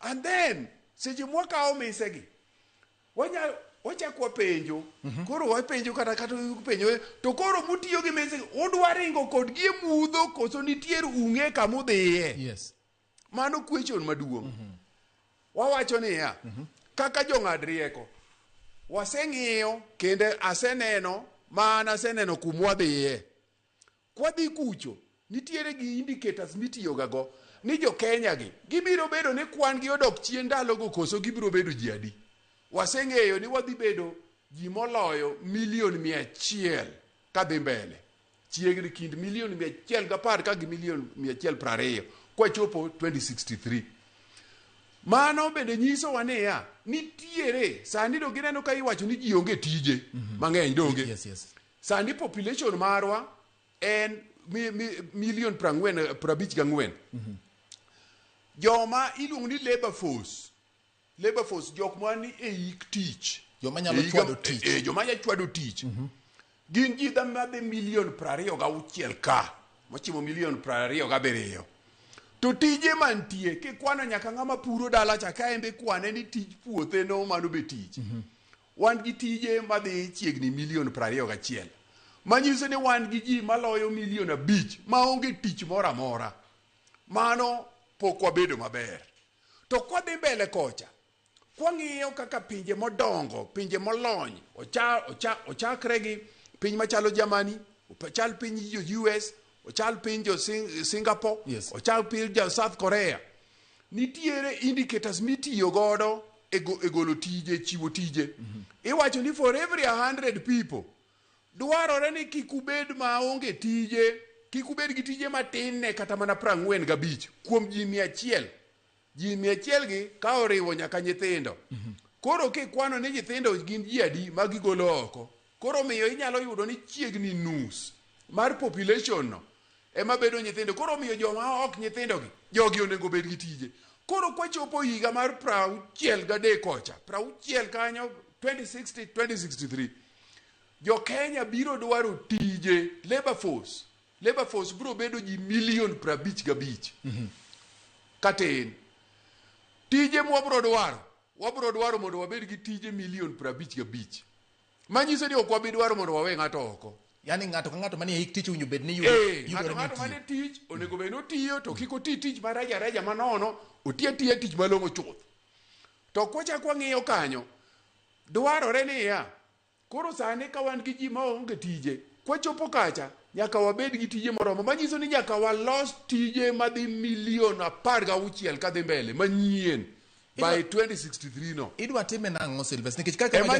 And then seche mwakawo misegi, wanya wachak wapenjo. Koro wapenjo kata penjo to koro mutiyo gi misegi, udwa ringo kodgi e mudho koso nitiere ung'e kamudhiye? Mano question maduong'. Wawacho niya, kaka jong'ad rieko, waseng'iyo kendo aseneno, ma an aseneno kumwadhiye. Kwadhi kucho, nitiere gi indicators mitiyoga go ni jo Kenya gi gibiro bedo ni kwan gi odok chien ndalogo koso gibiro bedo ji adi. Waseng'eyo ni wadhi bedo ji moloyo milion 100 kadhi mbele, chiegni kind milion 110 ka gi milion 120 kwachopo 2063. Mano bende nyisowa niya, nitiere sani do gineno ka iwacho ni ji onge tije mang'eny, donge? Yes. Sani population marwa en milion 40, 54. Joma iluongo ni labor force, labor force, jok mani e hik tich. Joma nyalo chwado tich. Joma nyalo chwado tich gin ji madhi milion 26 ka mochimo milion 27. To tije mantie, kikwano nyaka ng'ama puro dala cha, ka en be kwane ni tij puothe no, mano be tich. Wan gi tije madhi chiegni milion 21, manyiso ni wan gi ji maloyo milion 5 maonge tich moro amora. Mano pok wabedo maber. To kwadhi mbele kocha, kwang'iyo kaka pinje modongo, pinje molony, ochakre gi piny machalo Germany, ochal piny jo US, ochal piny jo Singapore, ochal piny jo South Korea, nitiere indicators mitiyo godo e golo tije, chiwo tije. Iwacho ni for every 100 people, dwarore ni kik ubed maonge tije, kik ubed gi tije matin ne kata mana 45 kuom ji 100. Ji 100 gi ka oriwo nyaka nyithindo. Koro kikwano ni nyithindo gin ji adi ma gigolo oko, koro miyo inyalo yudo ni chiegni nus mar population no ema bedo nyithindo. Koro miyo joma ok nyithindo gi, jogi onego bed gi tije. Koro kwachopo higa mar 63 kocha, 60 kanyo, 2060, 2063, jo Kenya biro dwaro tije. Labor force, labor force biro bedo ji milion 55 katin. Tije mwabro dwaro, wabro dwaro mondo wabed gi tije milion 55, manyiso ni ok wabi dwaro mondo wawe ng'ato oko. Yani ng'ato ka ng'ato manie hik tich owinjo bed ni yudo ng'ato yudore ni ng'ato otiyo. mane tich onego bed ni otiyo, to kik oti tich mareja reja manono, oti atiya tich malong'o chuth. To kwachak wang'iyo kanyo, dwarore niya, koro sani ka wan gi ji maonge tije, kwachopo kacha nyaka wabed gi tije moromo, manyiso ni nyaka walos tije madhi milion 16 kadhi mbele manyien by 2063 no. Idwa time nang'o, Silvester? Nikech kaka Ema